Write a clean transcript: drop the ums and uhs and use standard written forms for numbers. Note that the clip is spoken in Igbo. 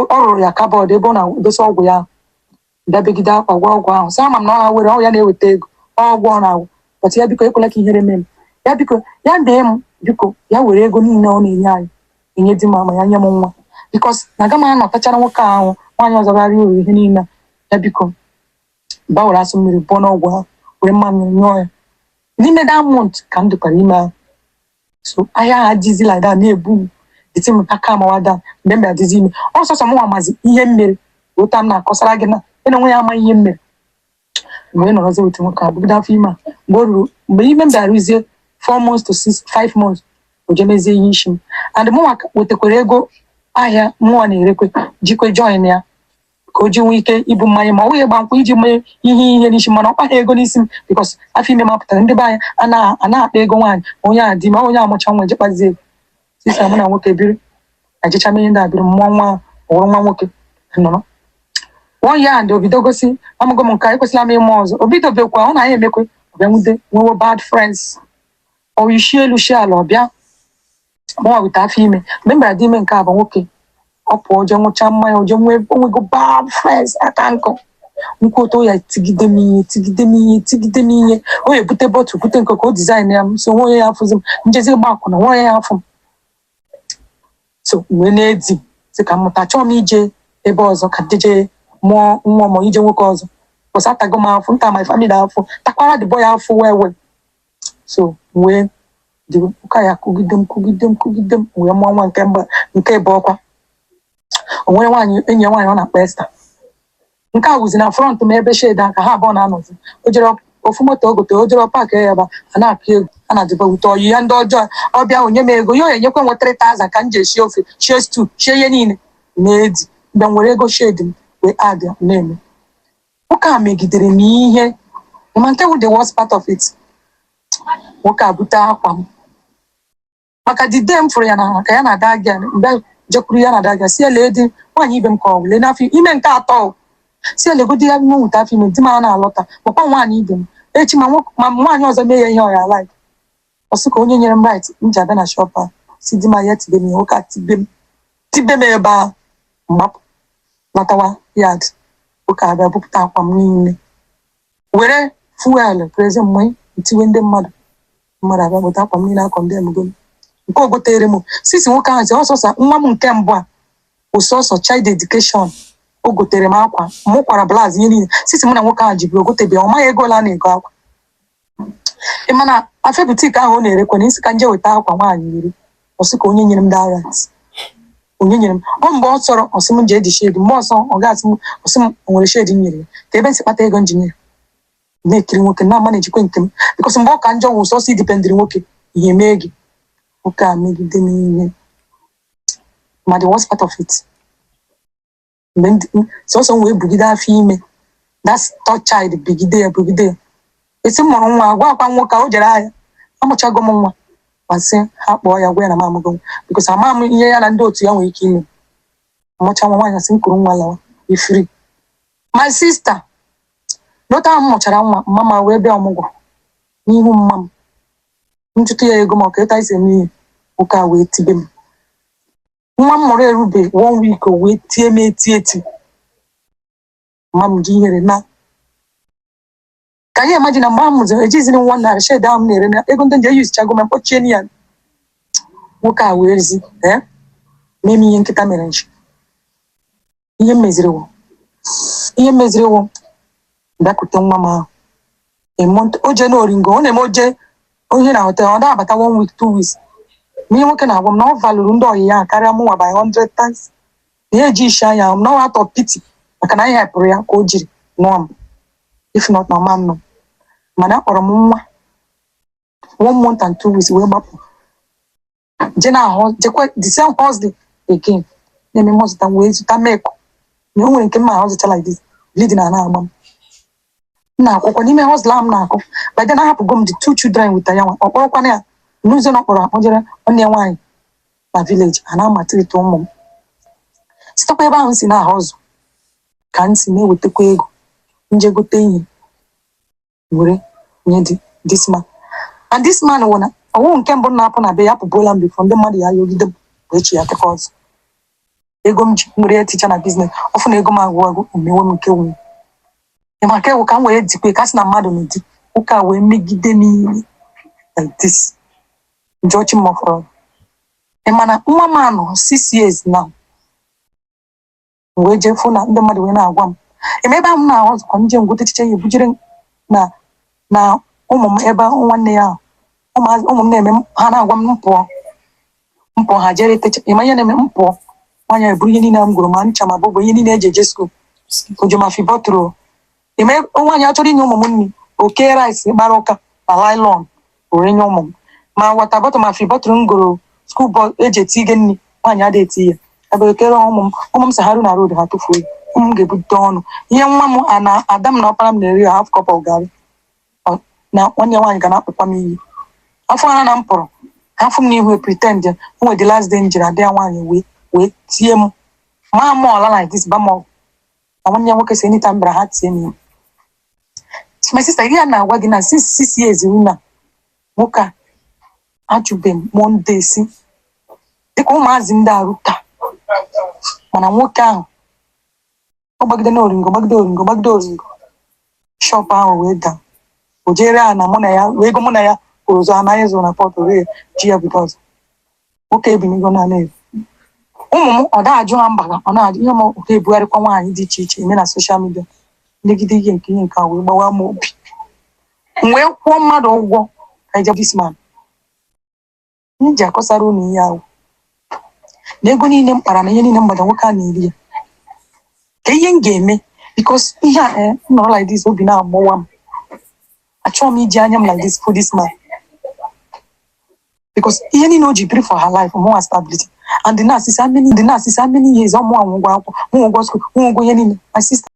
Ọ rụrụ ya cupboard ebe ọ na-edosa ọgwụ ya. Bịa begide akwa, gwa ọgwụ ahụ, sị ama m na ọ ha were ọ ya na-eweta ego ọgwụ ọ na-agwụ, but ya biko ekwela ka ihere mee m. Ya biko, ya dee m, biko ya were ego niile ọ na-enye anyị enye di m, ama ya nye m nwa, because na aga m anọtachara nwoke ahụ nwaanyị ọzọ gara uru ihe niile a. Ya biko ba were asụ mmiri bụọ n'ọgwụ ha, were mmamịrị nyụọ ya. N'ime that month ka m dịkwara ime ahụ. So ahịa ha jizi like that na-ebu m eti m aka amawa down. Mgbe m bịara dizi ime, ọsọsọ m nwa mazi ihe m mere. Otu m na-akọsara gị na ya na onwe ya ama ihe m mere mgbe nọrọzi wete nwoke a bugide afọ ime a. Mgbe o ruru, mgbe ime m bịara ruzie 4 months to 6, 5 months, o jee mezie ihe isi m, and mụnwa wetakwara ego ahịa mụnwa na-erekwe, jikwe join ya ka o ji nwee ike ibu mmanya, ma ọ wụghị gba nkwụ iji mee ihe n'isi, mana ọ kpaghị ego n'isi m, because afọ ime m apụtara. Ndị be anyị a na-akpa ego nwaanyị, ma onye a di ma onye amụcha nwa ejekpazie ego sisa. Mụ na nwoke biri, ejecha mee ihe ndị a, biri, mụọ nwa, ọ wụrụ nwa nwoke, nọrọ one year and obido gosi amụgo m nke a, ekwesịla m ịmụ ọzọ. O bidobekwa, ọ na ya emekwe, ọbịa nwude nwewe bad friends, ọ isi elu shi ala, ọbịa mụnwa wite afọ ime. Mgbe m bịara dị ime nke abụọ, nwoke ọ pụọ jee ṅụcha mmanya, o jee nwee onwego bad friends aka nkụ nkwuoto ya, tigide m ihe, tigide m ihe, tigide m ihe. O ya ebute bottle, bute nke ka o design ya m, so nwe onye ya afụzi m njezi gba akwụna, nwe onye ya afụ m. So wee na-edi sị ka m mụta, chọọ m ije ebe ọzọ ka jeje mụọ nwa ma ije nwoke ọzọ kwụsị. Atago m afụ nta, my family afụ takwara the boy afụ well well. So wee dị ụka ya kụgide m, kụgide m, kụgide m, wee mụọ nwa nke mba nke bụ ọkwa. O nwere nwaanyị, enyi ya nwaanyị ọ na-akpọ Esther. Nke a wụzi na front m, ebe shed ka ha abụọ na-anọzi. O jere ofu moto o gotere, o jere park ya ebe a na-akụ egwu, a na-adịba wute ọyị ya ndị ọjọọ. Ọbịa onye m ego ya, ọ enyekwa nwe 3000 ka m ji esi ofe, shie stew, shie ihe niile na-edi. Mgbe m were ego shed m wee add ya na-eme, nwoke a megidere m ihe. Ma nke wụ the worst part of it, nwoke a bute akwa m, maka the day m fụrụ ya na ka ya na ada gị, mgbe jekwuru ya na ada gị, si ya lee di nwaanyị ibe m ka ọ bụ lee n'afọ ime nke atọ o. Si ya legodi ya ime nwute afọ ime di m a na-alọta, bụkwa nwaanyị ibe m echi, ma ma nwaanyị ọzọ mee ya ihe ọ ya like. Ọ sị ka onye nyere m right m ji abịa na shop a, si di m ya tibe m ihe. Nwoke a tibe m, tibe m ebe a, mgbapụ lọtawa yard. Nwoke abịa bupụta akwa m niile, were fuel prezi mmanya ntiwe ndị mmadụ. Mmadụ abịa bụta akwa m niile akọ ndị emego m nke o gotere m sisi. Nwoke ahụ si ọsọsọ nwa m nke mbụ a ụsọsọ child education, o gotere m akwa, mụ kwara blouse, ihe niile. Sisi mụ na nwoke ahụ jibiri ogotebi, ọ maghị ego ole a na-ego akwa. Ị ma na afe boutique ahụ ọ na-erekwa na isi ka nje weta akwa nwaanyị iri. Ọ sị ka onye nyere m that, onye nyere m ọ mgbe ọ chọrọ, ọ sị m jee dị shed. Mgbe ọsọ ọ ga-asị m, ọ sị m o nwere shed m nyere ya ka ebe m si kpata ego njinye na-ekiri nwoke na ama na-ejikwe nke m, because mgbe ọ ka njọ wụ sọsọ idependịrị nwoke, ihe mee gị. Nwoke a megide m ihe. Ma the worst part of it, mgbe ndị sọsọ m wee bugide afọ ime that third child, bugide ya, bugide ya, esi m mụrụ nwa, gwa akwa nwoke a o jere ahịa, amụchago m nwa, masị ha kpọọ ya, gwa ya na m amụgo nwa, because ama m ihe ya na ndị otu ya nwere ike ime. Mụcha nwa, nwaanyị asị m kuru nwa lawa ifiri. My sister, n'otu ahụ m mụchara nwa, mama wee bịa ọmụgwọ n'ihu mma m, ntụtụ ya ego ma ka ịta isi eme ihe. Nwoke a wee tibe m. Nwa m mụrụ erube one week, o wee tie m eti eti. Mma m ji ihere na ka anyị imagine na mgbe ahụ mụziri ejiziri nwa narị shed ahụ m na-ere na ego ndị nje eyuzichago ma mkpọchie ya. Nwoke a wee zi ee mee m ihe nkịta mere nchi. Ihe m meziri wụ, ihe m meziri wụ bịakwute nwa m ahụ a month, o jee n'oringo, ọ na-eme oje onye na hotel, ọ na-abata one week, 2 weeks. Ma ihe nwoke na-agwa m na ọ valụrụ ndị ọyị ya karịa mụnwa by 100 times, na ya eji isi anya m na ọ out of pity, maka na anyị hepụrụ ya ka o jiri nụọ m, if not na ọma m nọ. Mana akpọrọ m nwa one month and 2 weeks wee gbapụ je na ahụ, jekwa the same hustle again, na-eme m zụta m wee zụta milk na o nwere nke m ma ahụ zụta like this, bleeding na na-agba m. M na-akwụkwọ n'ime hustle ahụ m na-akụ. By then ahapụgo m the two children with ya nwa. Ọ kpọrọkwana ya n'ụzọ na ọ kpọrọ akpọjere nwanne ya nwaanyị na village a na-amatrite ụmụ m. Sitekwa ebe ahụ m si na-ahụ ụzọ ka m si na-ewetakwa ego nje gote ihe were nye di this man. And this man wụ na ọwụ nke mbụ m na-apụ na be ya, apụbuola m before. Ndị mmadụ ya yogide m wee chi ya akụkọ ọzọ. Ego m ji nwere ya ticha na business ọfụ na ego m agwụ agwụ, emewe m nke wu ịma nke wụ ka m were dikwe ka sị na mmadụ na di ụka wee megide m ihe like this njọchi m fọrọ. Ị ma na nwa m anọ 6 years now, m wee jee fụ na ndị mmadụ wee na-agwa m eme ebe ahụ m na-ahụ nje ngwute echiche ya ebujere na ụmụ m ebe nwanne ya ahụ. Ụmụ m na-eme ha na-agwa m, m pụọ, m pụọ, ha jere techa. Ịma ihe na-eme? M pụọ, nwaanyị eburu ihe niile m gụrụ, ma ncha, ma bụbụ, ihe niile eji eje school, ojomafi bọtụrụ. Ime nwaanyị achọrọ inye ụmụ m nri, oke rice gbara ụka na nylon were nye ụmụ m, ma water bottle, ma fi bọtụrụ m goro school bọl eji eti nri, nwaanyị adịghị eti ya ebe okere ụmụ m. Ụmụ m si ha ru na road, ha tụfuo ya. Ụmụ m ga-ebute ọnụ ihe nwa m a na ada m na ọkpara m na-eri half cup of garri. Na nwanne ya nwaanyị ga na-akpụkwa m iyi afọ ha na m pụrụ ha fụ m n'ihu pretend ya o nwere. The last day m jere, ada ya nwaanyị wee tie m maa m ọla like this, ba m ọgụ na nwanne ya nwoke si anytime bịara ha tie m ihe. My sister, ihe a na-agwa gị na since 6 years na nwoke a ajụbeghị m one day si dịka ụmụazị ndị arụ taa, mana nwoke ahụ ọ gbagide na oringo, gbagide oringo, gbagide oringo, shop ahụ wee daa. O jere a na mụ na ya wee ego mụ na ya kwụrụ ụzọ anaghị zụrụ na pọtụ ree ji ya bido ọzọ. Nwoke ebinigo na na ụmụ m, ọ da-ajụ ha mba, ọ na-ajụ ihe m ka ebugharịkwa nwaanyị dị iche iche eme na social media negide ihe nke a wee gbawa m obi. M wee kwụọ mmadụ ụgwọ ka ije this man. M ji akọsara unu ihe ahụ na ego niile m kpara na ihe niile m gbada, nwoke a na-eri ya. Ka ihe m ga-eme, because ihe a m nọrọ like this, obi na-agbawa m. Achọghị m iji anya m like this for this man, because ihe niile o ji biri for her life, mụnwa stability and the nurse is how many, the nurse is how many years, ọ mụnwa ụgwọ akwụkwọ, mụnwa ụgwọ school, mụnwa ụgwọ ihe niile, my sister.